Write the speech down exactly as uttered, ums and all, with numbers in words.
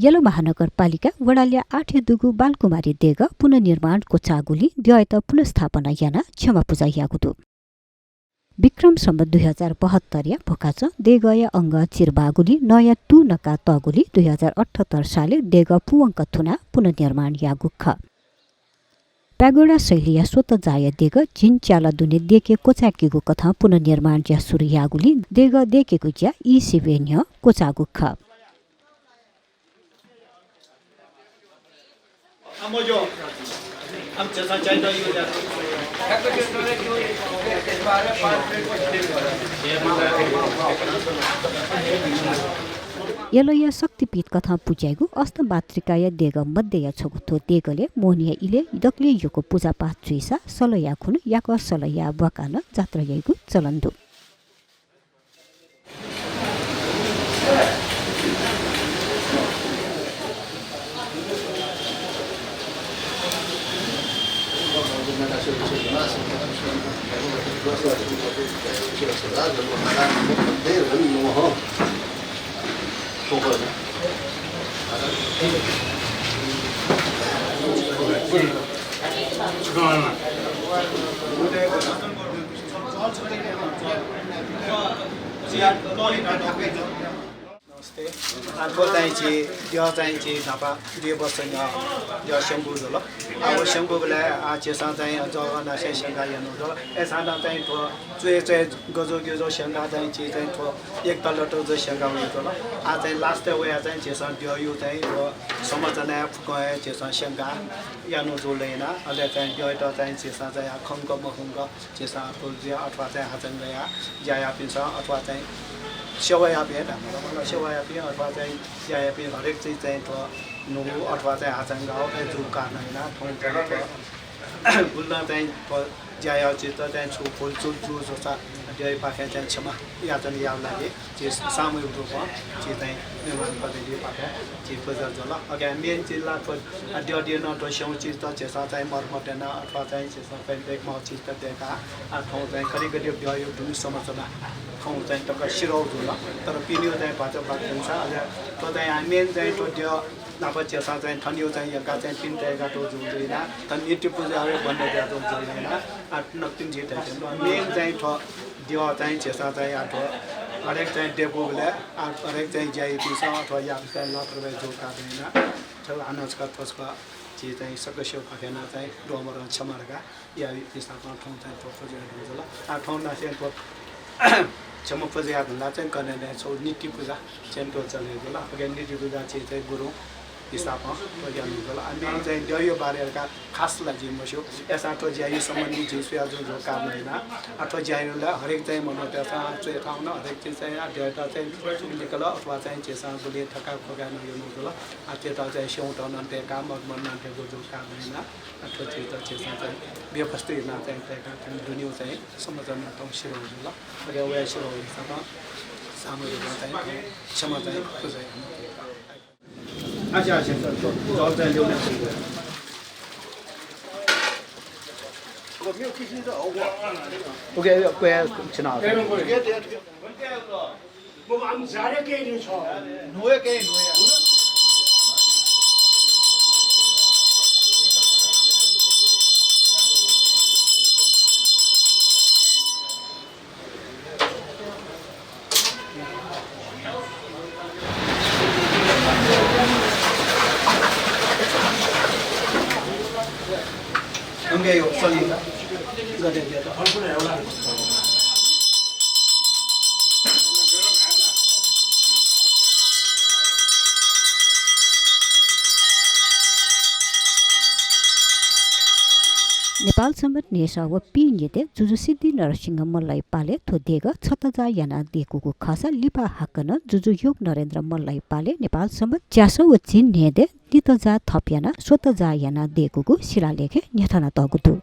यल महानगरपालिका वडा ल्याः आठय् दुगु बालकुमारी देगः पुनर्निर्माण क्वचाःगुलिं द्यःयात पुनर्स्थापना यानाः क्षमा पुजा याःगु दु। विक्रम सम्वत दुई हजार बहत्तरया भोकाचं देगःया अंगः चिरबाःगुलिं नँया तू नकातःगुलिं दुई हजार अठहत्तर सालय् देगः पूवंक थुनाः पुनर्निर्माण याःगु खः। प्यागोडा शैलीया स्वतः जाःया देगः झिंच्याला दुने देके क्वचाय्केगु कथं पुनर्निर्माण ज्या सुरु याःगुलिं देगः देकेगु ज्या ई सिबें न्ह्यः क्वचाःगु खः। यलया शक्तिपीठ कथं पुज्याइगु अष्टमातृकाया देगः मध्यया छगू थ्व देगलय् मोहनीया इलय् दकलय् यक्व पुजापाठ जुइसा सलया खुन्हु याकः सलया ब्वाकाः नं जात्रा याइगु चलन दु। नमस्ते। आः थ्व चाहिँ झी द्यः चाहिँ झी न्हापा दुई वर्ष न्ह्यः द्यः स्यंकूगु जुल। आः व स्यंकूबलय् आः झीसं चाहिँ जःगः नासें स्यंका यानागु जुल। अय्सां नं चाहिँ थ्व च्वय् च्वय् गजू ग्यजू स्यंका चाहिँ झी चाहिँ थ्व एक तला तक जक स्यंका वयागु जुल। आः चाहिँ last-य् वयाः चाहिँ झीसं द्यःया चाहिँ थ्व संरचना फुक्कं हे झीसं स्यंका यानागु जुल याना। अले चाहिँ द्यःयात चाहिँ झीसं चाहिँ आः खंक मखंक झीसं पुजा अथवा चाहिँ हाचंगया ज्या याःपिन्सं अथवा चाहिँ सेवा याःपिं हे धाःम्ह, मतलब सेवा याःपिं अथवा चाहिँ ज्या याःपिं हरेक चिज चाहिँ थ्व न्हू अथवा चाहिँ हाचंगा हे जूगु कारणं यानाः थौं चाहिँ थ्व गुलि नं चाहिँ थ्व ज्या याःगु चिजत चाहिँ छुं भुलचुक जू जूसा द्यःयापाखें चाहिँ क्षमा याचना यायेगु लागि झी सामूहिक रूपं झी चाहिँ निर्माण पद्धतिपाखें झी पुजा जुल। अले main चिज ला थ्व द्यःया नं थ्व स्यंगू चिजत झीसं चाहिँ मर्मत याना अथवा चाहिँ झीसं चाहिँ दयेकेमाःगु चिजत दयेकाः आः थौं चाहिँ कतिपय द्यःया दुने संरचना थौं चाहिँ तक सिधःगु जुल। तर पिनेगु चाहिँ भचा भचा खंसा अले थ्व चाहिँ आः main चाहिँ थ्व द्यः नाप झीसं चाहिँ थनया चाहिँ यंकाः चाहिँ पिने तयेकातःगु जुल याना, थन नीति पुजा हे बन्द जुयातःगु जुल याना। आः नकतिनि झी धयाथें main चाहिँ थ्व द्यः चाहिँ झीसं चाहिँ आः थ्व हरेक चाहिँ देकूबलय् आः हरेक चाहिँ ज्या याःपिन्सं अथवा याःपिन्सं लापरवाही जूगु कारणं यानाः थ्व हानं छकः थ्व छकः झी चाहिँ सकसियापाखें नं चाहिँ द्वःमं क्षमा धकाः याःपिन्सं थौं चाहिँ थ्व पुजा यानागु जुल। आः थौं नासें थ्व क्षमा पुजा याये धुंकाः चाहिँ कन्हय् चाहिँ छगू नीति पुजा चाहिँ थ्व चले जुल। अले नीति पुजा झी चाहिँ गुरुं हिसाबं थ्व यानागु जुल। आः main चाहिँ द्यःया बारे धकाः खास ला जिं मस्यू। अय्सां थ्व ज्याया सम्बन्धी जिं स्वयाच्वनागु जुल कारणं यानाः आः थ्व ज्याया ला हरेक चाहिँ मनूतय्सं च्वय् थाउन हरेक चिज चाहिँ आः द्यःयात चाहिँ लिकल अथवा चाहिँ झीसं गुलिं थकाः ख्वगाय् नं यानागु जुल। आः थ्वयात चाहिँ स्यंगूत नं दयेकाः मर्मत नं दयेकूगु जुल कारणं यानाः आः थ्व चिजत झीसं चाहिँ व्यवस्थित यानाः चाहिँ दयेकाः थन दुनेगु चाहिँ संरचना थौं सिधःगु जुल। अले वया सिधःगु हिसाबं सामूहिक रूपं चाहिँ थौं क्षमा चाहिँ पुजा यानागु जुल। अच्छा, अच्छा, अच्छा, अच्छा। जल चाहिँ ल्याउने। OK, OK, OK, OK, OK, OK। Nepal संवत् न्हय्‌सः व पीन्यद्वः जुजु सिद्धि नरसिंह मल्लया पालय् थ्व देगः छतजाः यानाः दयेकूगु खःसा लिपा हाकनं जुजु योग नरेन्द्र मल्लया पालय् नेपाल संवत् च्यासः व झिंन्हय्‌द्वः नितजाः थप यानाः स्वतजाः यानाः दयेकूगु शिलालेखय् न्ह्यथनातःगु दु।